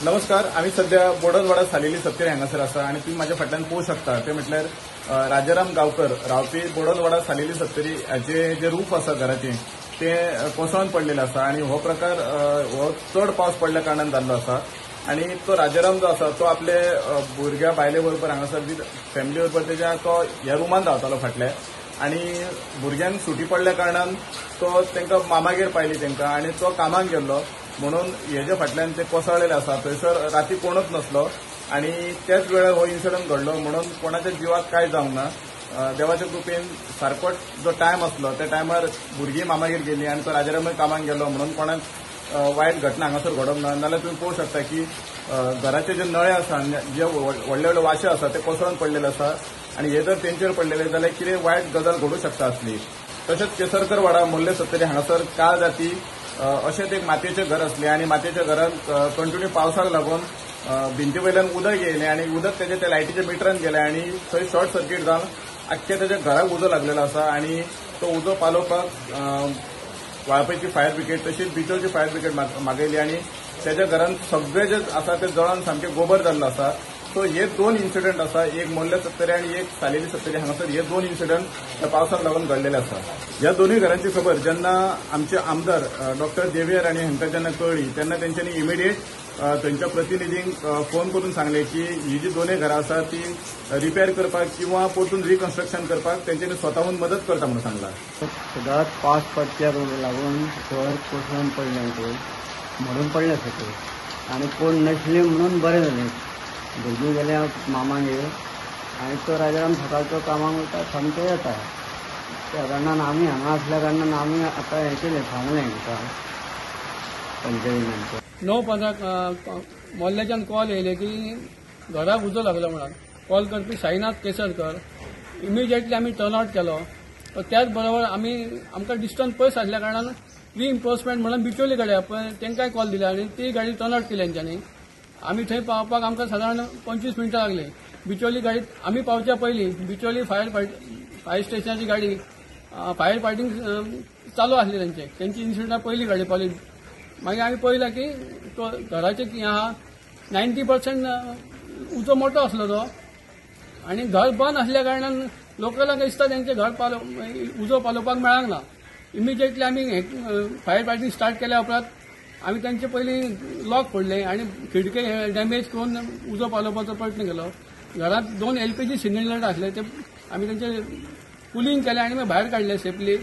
नमस्कार, आमी सध्या बोडलवाडा सालेली सत्तरी हांगासर आसा आनी तुमी म्हाज्या फाटल्यान पळोवंक शकता ते म्हटल्यार राजाराम गांवकर रावपी बोडलवाडा सालेली सत्तरी हाचे जे रूफ आसा घराचें तें कोसळून पडलेलें आसा आनी हो प्रकार हो चड पावस पडल्या कारणान जाल्लो आसा. आनी तो राजाराम जो आसा तो आपले भुरग्या बायले बरोबर हांगासर फॅमिली बरोबर तेज्या तो ह्या रुमान रावतालो फाटल्या आनी भुरग्यांक सुटी पडल्या कारणान तो तांकां मामागेर पायली तांकां आनी तो कामाक गेल्लो म्हणून हेजे फाटल्यान ते कोसळलेले आसा. थंयसर राती कोणूच नासलो आनी त्याच वेळार हो इन्सिडंट घडलो म्हणून कोणाच्या जिवाक कांय जावंक ना. देवाच्या कृपेन सारकोच जो टायम आसलो त्या टायमार भुरगीं मामागेर गेली आनी तो राजारामय कामाक गेलो म्हणून कोणाक वायट घटना हांगासर घडोवंक ना. नाजाल्यार तुमी पळोवंक शकता की घराचे जे नळे आसा, जे व्हडले व्हडले वाशे आसा ते कोसळून पडलेले आसा आनी हे जर तेंचेर पडलेले जाल्यार कितें वायट गजाल घडूंक शकता आसली. तशेंच केसरकर वाडा मोल्ले सत्तरी हांगासर काल राती अशेंच एक मातयेचें घर आसलें आनी मातयेच्या घरांत कंटिन्यू पावसाक लागून भिंती वयल्यान उदक येयलें आनी उदक तेजे त्या लायटीच्या मिटरान गेलें आनी थंय शॉर्ट सर्कीट जावन आख्खे तेज्या घराक उजो लागलेलो आसा आनी तो उजो पालोवपाक वाळपयची फायर ब्रिगेड तशीच बिचोलची फायर ब्रिगेड मागयली आनी तेज्या घरांत सगळे जे आसा ते जळोन सामकें गोबर जाल्लो आसा. सो हे दोन इन्सिडंट आसा, एक मोल्ले सत्तरी आनी एक सालेली सत्तरी हांगासर हे दोन इन्सिडंट त्या पावसाक लागून घडलेले आसा. ह्या दोनूय घरांची खबर जेन्ना आमचे आमदार डॉक्टर जेवियर आनी हांकां जेन्ना कळ्ळी तेन्ना तेंच्यांनी इमिडिएट थंयच्या प्रतिनिधींक फोन करून सांगलें की ही जी दोनूय घरां आसा ती रिपेर करपाक किंवा परतून रिकन्स्ट्रक्शन करपाक तेंच्यांनी स्वताहून मदत करता म्हणून सांगलां. सदांच पावस पडच्या लागून घर कोसळून पडलें ते म्हणून पडलें सगळें आनी कोण नासली म्हणून बरें जालें. भुरगीं गेल्या मामागेर आनी तो राजाराम सकाळचो कामाक वता, सामको येता. त्या कारणान आमी हांगा आसल्या कारणान आमी आतां हें केलें, सांगलें हांकां पंचायतीन. 9:15 मोल्ल्याच्यान कॉल येयले की घराक उजो लागलो म्हणून. कॉल करपी साईनाथ केसरकर. इमिजिएटली आमी टर्न आवट केलो. त्याच बरोबर आमी आमकां डिस्टन्स पयस आसल्या कारणान रिइन्फोर्समेंट म्हणून बिचोली गाडी पळय तांकांय कॉल दिले आनी ती गाडी टर्न आवट केली तेंच्यांनी. आमी थंय पावपाक आमकां सादारण 25 मिनटां लागली. बिचोली गाडी आमी पावच्या पयलीं बिचोली फायर स्टेशनाची गाडी फायर फायटींग चालू आसली तेंचे, तेंची इन्सिडंटा पयली गाडी पावली. मागीर आमी पळयलें की तो घराचे कितें आहा 90% उजो मोठो आसलो तो आनी घर बंद आसल्या कारणान लोकलांक दिसता तेंचें घर उजो पालोवपाक मेळांक ना. इमिजिएटली आमी फायर फायटींग स्टार्ट केल्या उपरांत आमी तेंचे पयलीं लॉक फोडले आनी खिडके डॅमेज करून उजो पालोवपाचो प्रयत्न केलो. घरांत 2 LPG cylinder आसले ते आमी तेंचे कुलींग केलें आनी मागीर भायर काडले सेफली.